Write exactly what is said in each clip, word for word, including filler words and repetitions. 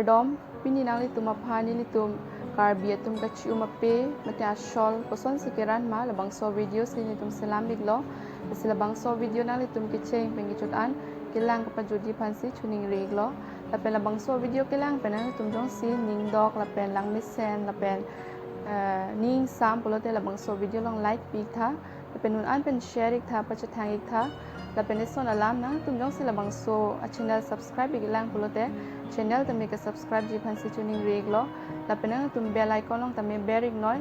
Kardom, pini nanglitum aphan nelitum Karbi atum kachi-um ape mate ashol kosonsi keran ma, labangso video si nelitum selam iklo. Lasi labangso video nanglitum kecheng pen kejut an kelang kapajutji aphansi choningri iklo. Lapen labangso video kelang pen nanglitum jongsi ningdok lapen langmesen lapen, eh, ningsam pulote labangso video along like pi iktha. Lapen non an pen share iktha, pachethang iktha. Lapen eson alam nangtum jongsi labangso a channel subscribe iklang pulote channel tame ke subscribe ji aphansi choningri iklo. Lapen nangtum bell icon along tame ber iknoi.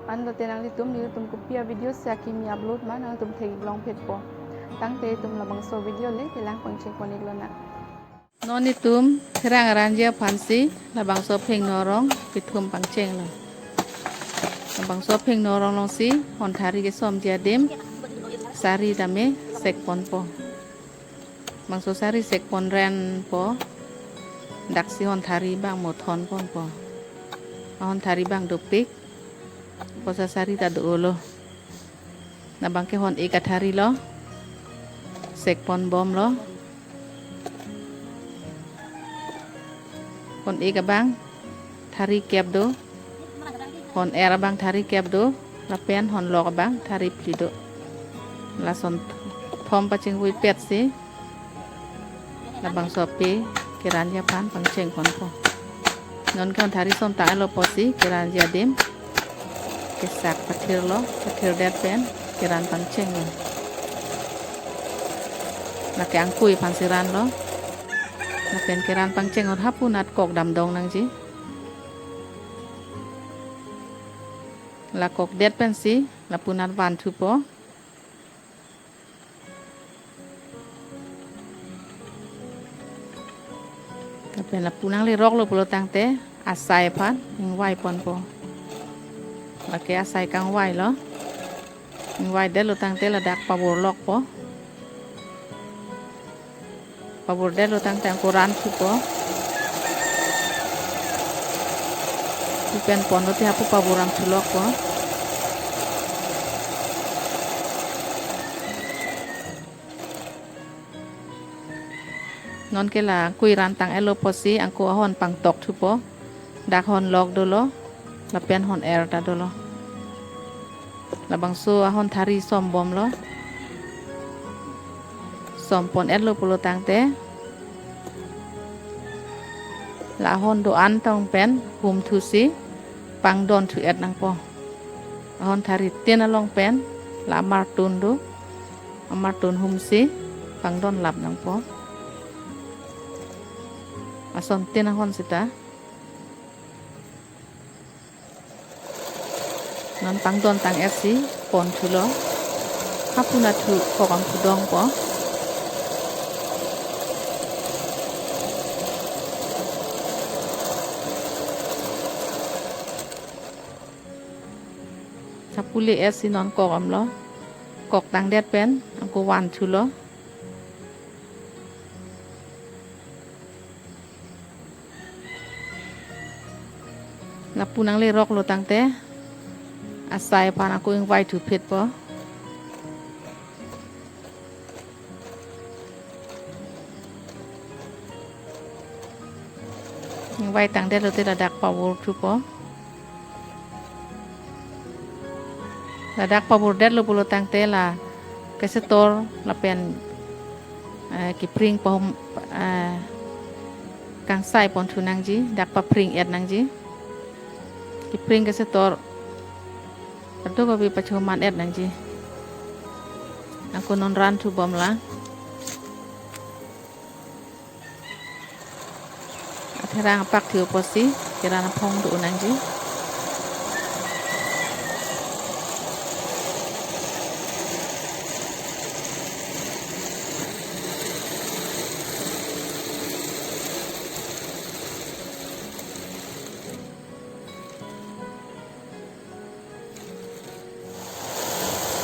Anlote nanglitum nelitum kopi a video si akimi upload ma nangtum thek ik longphetpo. Tangte itum labangso video le kelang pangcheng pon iklonang. Non itum therang aranji aphansi labangso pheng norong kethum pangchenglo. Labangso pheng norong alongsi honthari kesomji adim sari tame sekponpo. Bangso sari sekpon renpo. Daksi honthari abang mo thon ponpo. Honthari abang dopik. Kosa sari ta do-olo. Labang ke hon-ik athari lo. Sekponbomlo. Hon-ik abang thari kep do. Hon-er abang thari kep do. Lapen honlok abang thari phli do. Lason thom pachingvui petsi labangso ape keranji aphan pangcheng ponpo. Non ke honthari somtang elo apotsi keranji adim kesak pathirlo, pathirdet pen keran pangchenglo. Lake angkui aphansi ranlo. Lapen keran pangcheng ahut hapu nat kok damdong nangji. La kokdet pensi lapu nat vanthupo. Lapen lapu nangleroklo pulo tangte asai aphan ingvai ponpo. Lake asai kangvailo. Ingvaidetlo tangte ladak pavorlokpo. Pavordetlo tangte angko ranthupo. Pu pen ponlote hapu pavor ranthu lokpo. Non ke la kui rantang elo apotsi angko ahon pangtokthupo. Dak honlok dolo, lapen hon-er ta dolo. Labangso ahonthari sombomlo. Sompon-etlo pulo tangte, la ahon do-an tong pen humthusi pangdonthu-et nangpo. Ahonthari tin along pen la amartun do, amartun humsi pangdonlap nangpo. Ason tin ahon seta. Non pangdontang-etsi ponthulo. Hapu nat thu kok amthu dongpo. Hapu le-etsi non kok amlo. Koktangdet pen angko vanthulo. Lapu nangleroklo tangte asai aphan angko ingvaithu phitpo. Ingvaitangdetlote ladak pavorthupo. Ladak pavordetlo pulo tangte la kesetor lapen, eh, kepring pahum, eh, kangsai ponthu nangji, dak papring-et nangji. Kepring kesetor ado kopi pachoman-et nangji. Angko non ranthubomlang. Atherang apak thiu apotsi keran aphong do nangji.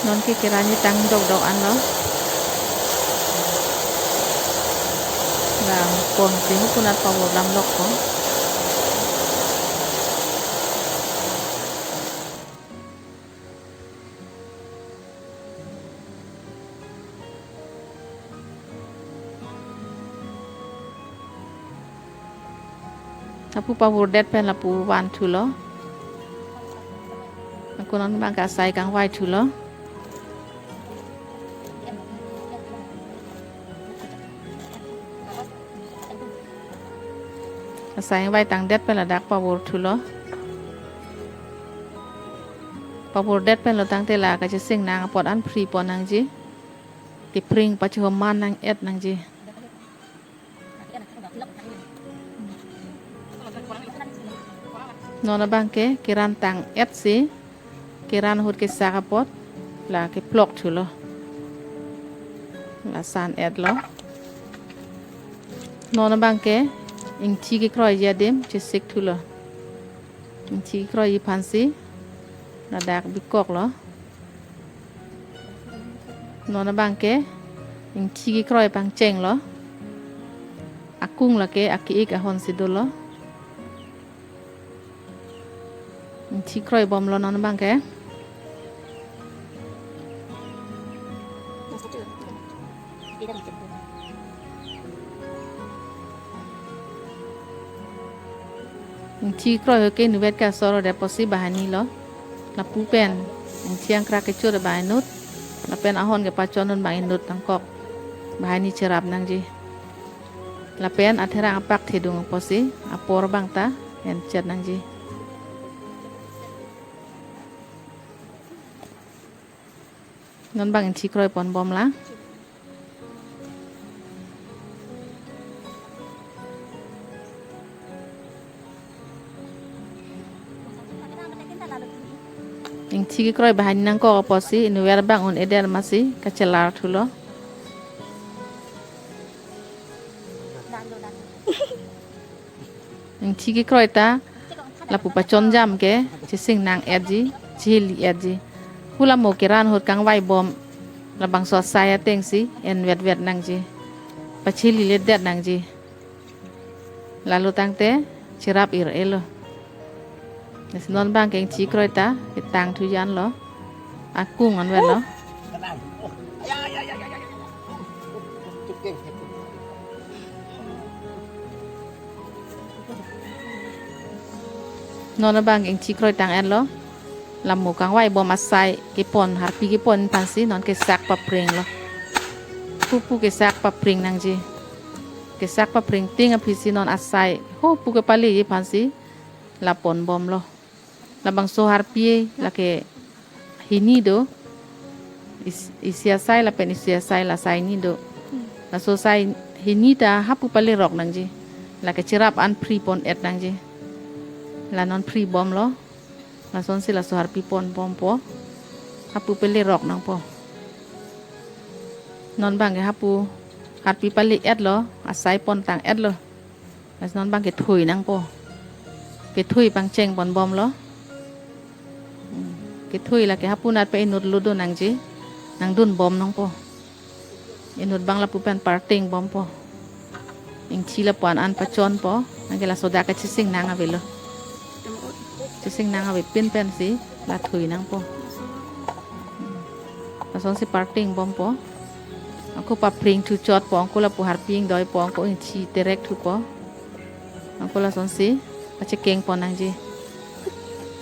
Non ke keranji tang dokdok anlo. Bang ponsi hapu nat pavor lamlokpo. Lapu pavurdet pen lapu van thulo. Ako non abang ke asai kangvai thulo. Asai kangvai tangdet pen ladak pavur thulo. Pavurdet pen lo tangte la kachesing nang apot an phri pon nangji. Kepring pachehoman nang-et nangji. Non abang ke keran tang-et si, keran ahut kesak apot la keplok thulo. La san-et lo. Non abang ke ingthi kekroiji adim chesik thulo. Ingthi kekroiji aphansi ladak bikok lo. Non abang ke ingthi kekroi pangcheng lo. Akung lake ake-ik ahon si dolo. Ingthi kroi bom lo non abang ke. Ingthi kroi ke inutvet ke asor-o det apotsi banghini lo. Lapu pen ingthi angkrak kechot abang inut. Lapen ahon kepachon un abang inut nangkok. Banghini cherap nangji. Lapen atherang apak thedung apotsi apor abang ta en chet nangji. Non abang ingthi kroi pon bom la. Ingthi kekroi banghini nangkok apotsi inutvet abang un-edet amatsi kachelar thulo. Ingthi kekroi ta lapu pachonjam ke chesing nang-etji, chihili-etji. Pu la mo keran ahut kangvai bom labangso asai atengsi en vetvet nangji. Pachihililedet nangji. Lalo tangte cherap ir-e lo. Lasi non abang ke ingthi kroi ta ketang thujan lo. Akung anvet lo. Non abang ingthi kroi tang-et lo. La mo kangvai bom asai kepon, harpi kepon aphansi non kesak papring lo. Pupu kesak papring nangji. Kesak papring ting aphisi non asai ho pu kepaleji aphansi la pon bom lo. Labangso harpi lake hini do. Is-, isi asai lapen isi asai, la asai hini do. Laso asai hini ta hapu palerok nangji. Lake cherap an phri pon-et nangji. La non phri bom lo. Lasonsi laso harpi pon bompo. Hapu palerok nangpo. Non abang ke hapu harpi pale-et lo, asai pon tang-et lo. Lasi non abang kethui nangpo. Kethui pangcheng pon bom lo. Hmm. Kethui lake hapu nat pe inut ludo nangji. Nangdun bom nangpo. Inut abang lapu pen parting bompo. Ingthi lapu-an an pachonpo. Anke laso dak kachesing nang avelo. Chesing nang avepin pensi la thui nangpo. Lasonsi parting bompo. Ako papring thuchotpo, ako lapu harpi ingdoipo, ako ingthi terek thupo. Ako lasonsi pachekeng pon nangji.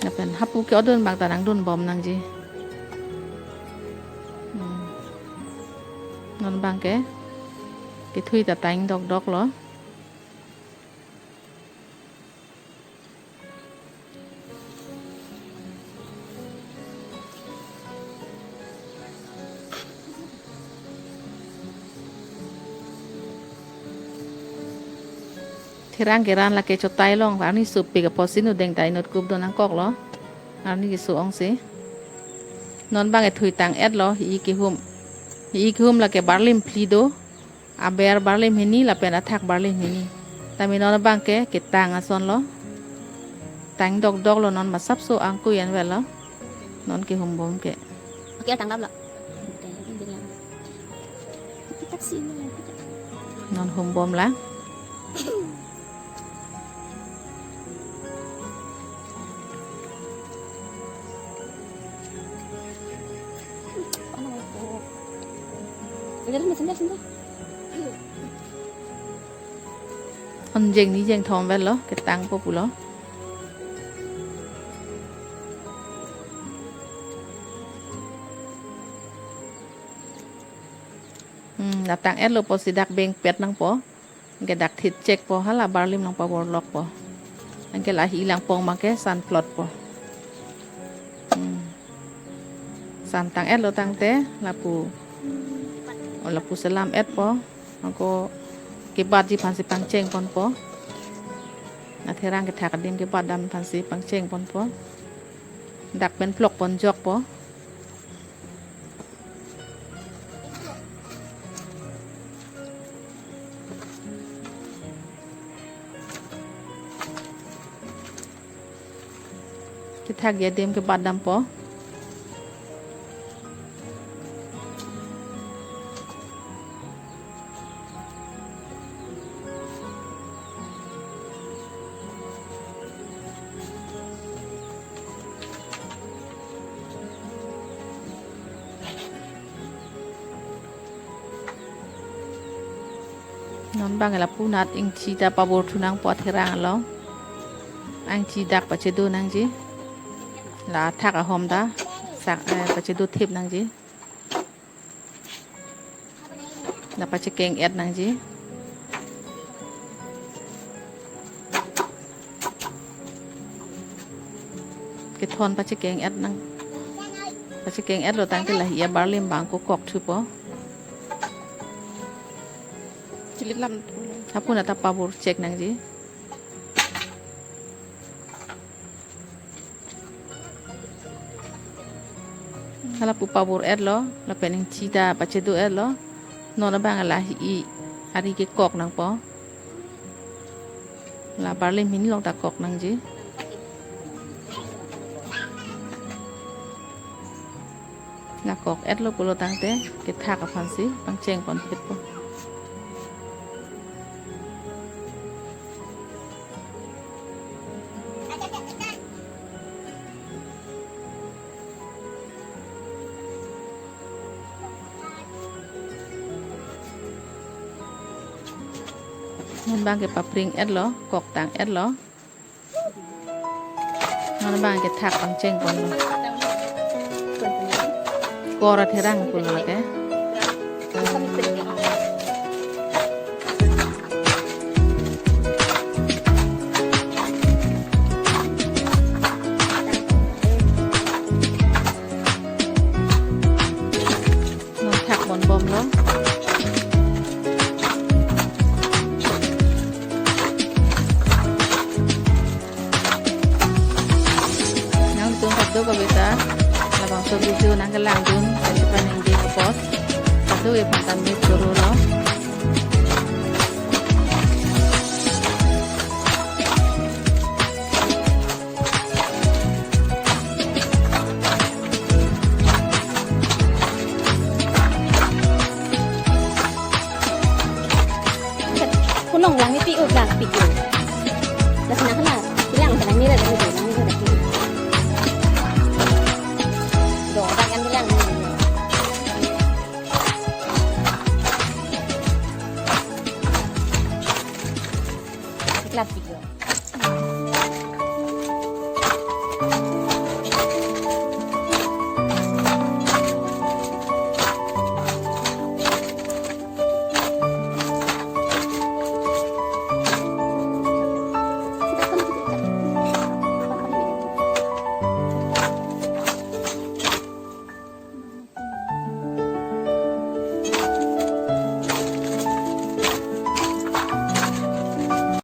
Lapen hapu ke-odun abang ta nangdun bom nangji. Hmm. Non abang ke kethui ta tang dokdok lo. Therang keran lake chotai long, arni supik apotsi inut deng ta inut kup do nangkok lo. Arni keso ongsi. Non abang kethui tang-et lo, hi-i kehum. Hi-i kehum lake barlim phli do. Aber barlim hini lapen athak barlim hini. Tame non abang ke ketang ason lo. Tang dokdok lo non masapso angkui anvet lo. Non kehum bom ke. Oke, tang dam lo. Non hum bom la. Udah, udah, udah, udah. Jeng ni jeng thom vel lo, ketangpo pulo. Hmm, la tang-etlo pusi dak bengpet nangpo. Anke dak thit chekpo, hala barlim nangpaborlokpo. Anke la hi langpong abangke sanplotpo. Hmm. San tang-etlo tangte, lapu, o lapu selam-etpo. Anke kebatji aphansi pangchengponpo. Atherang kethak adim kebat dam aphansi pangchengponpo. Dak pen plokponjokpo. Kethakji adim kebat dampo. Non abang lapu nat ingchi ta paborthu nangpo atherang along. Ingchi dak pachedo nangji. La thak ahom ta sak, eh, pachedo thip nangji. La pachekeng-et nangji. Kethon pachekeng-et nang. Pachekeng-etlo tangte la hi abarlim abang kokok thupo. Chili lam. Hapu nat ta pabor chek nangji. Hala pu pabor-etlo, lapen ingchi ta pachedo-etlo. Non abang la hi ari kekok nangpo. La barlim ahin along ta kok nangji. La kok-etlo pulo tangte, kethak aphansi pangchengponphitpo. Non abangke papring-etlo, kok tang-etlo. Non abangke thak pangchengponlo. Kor atherang pulo lake. Non thakponbomlo. Nangtum kadokave ta labangso video nangkelangdun, kachepaningje apot kadokave aphan ta me chorolo. Phunong langit